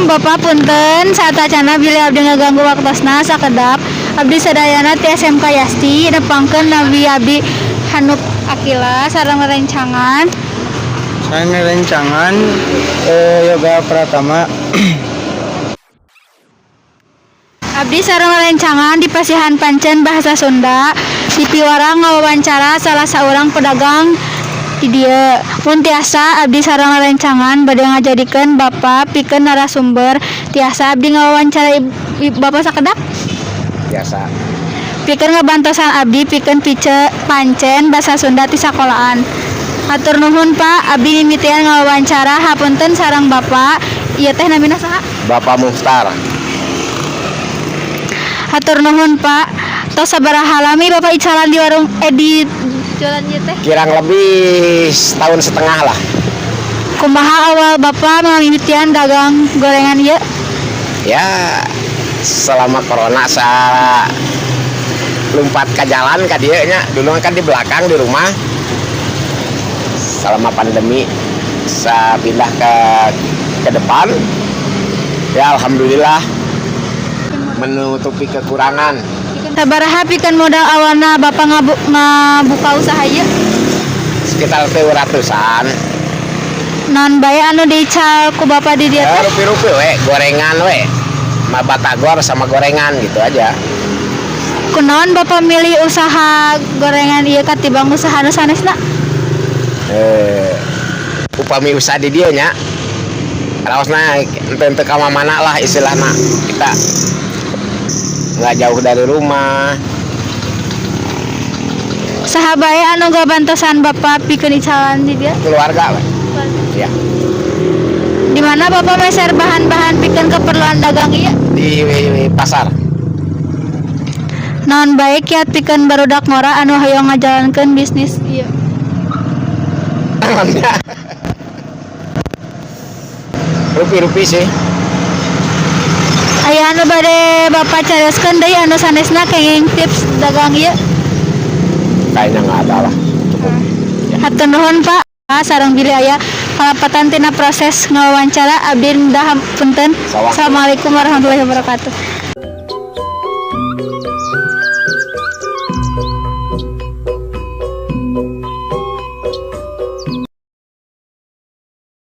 Assalamualaikum, Bapak. Punten sateuacanna bilih abdi ngaganggu waktosna sakedap. Abdi sadayana ti SMK Yasti, nepangkeun nami abdi Hanup Akila sareng rerencangan. Saya rerencangan Yoga Pratama. Abdi sareng rerencangan di pasihan pancen bahasa Sunda di piwarang ngawawancara salah saurang pedagang di dieu. Mun tiasa, abdi sareng rerencangan bade ngajadikeun Bapak pikeun narasumber. Tiasa abdi ngawawancara Bapak sakedap? Biasa. Pikeun ngabantosan abdi pikeun pice pancen bahasa Sunda ti sakolaan. Hatur nuhun, Pak. Abdi mimitian ngawawancara. Hapunten, sareng Bapak ieu teh namina saha? Bapak Muhtar. Hatur nuhun, Pak. Tos sabaraha lami Bapak icalan di warung, di jualan ieu teh? Kurang lebih setahun setengah lah. Kumaha awal Bapak ngamimitian dagang gorengan ieu? Ya, selama corona saya lompat ke jalan ke dieu nya. Dulu kan di belakang di rumah. Selama pandemi saya pindah ke depan. Ya, alhamdulillah menutupi kekurangan. Sabaraha pikeun modal awalna Bapak ngabuka usaha ieu? Sekitar 300-an. Naon bae anu diical ku Bapak di dieu Ya, teh? Rupi-rupi we, gorengan we. Ma batagor sama gorengan gitu aja. Kunaon Bapak milih usaha gorengan ieu katimbang usaha nu sanesna? Upami usaha di dieu nya raosna ente ente ka mana lah istilahna, kita nggak jauh dari rumah. Saha bae anu ngabantosan Bapak pikeun icalan di dieu? Keluarga we. Ya. Di mana Bapak meser bahan-bahan pikeun keperluan dagang ieu? Di pasar. Naon bae kiat pikeun barudak ngora anu hoyong ngajalankeun bisnis ieu? Naonnya? Rupi-rupi sih. Aya anu bade Bapak carioskeun deui anu sanesna kenging tips dagang ieu? Kayaknya nggak ada lah, cukup ya. Hatur nuhun, Pak. Sareng bilih aya kalepatan tina proses ngawawancara, abdi minta punten. Sawah. Assalamualaikum warahmatullahi wabarakatuh.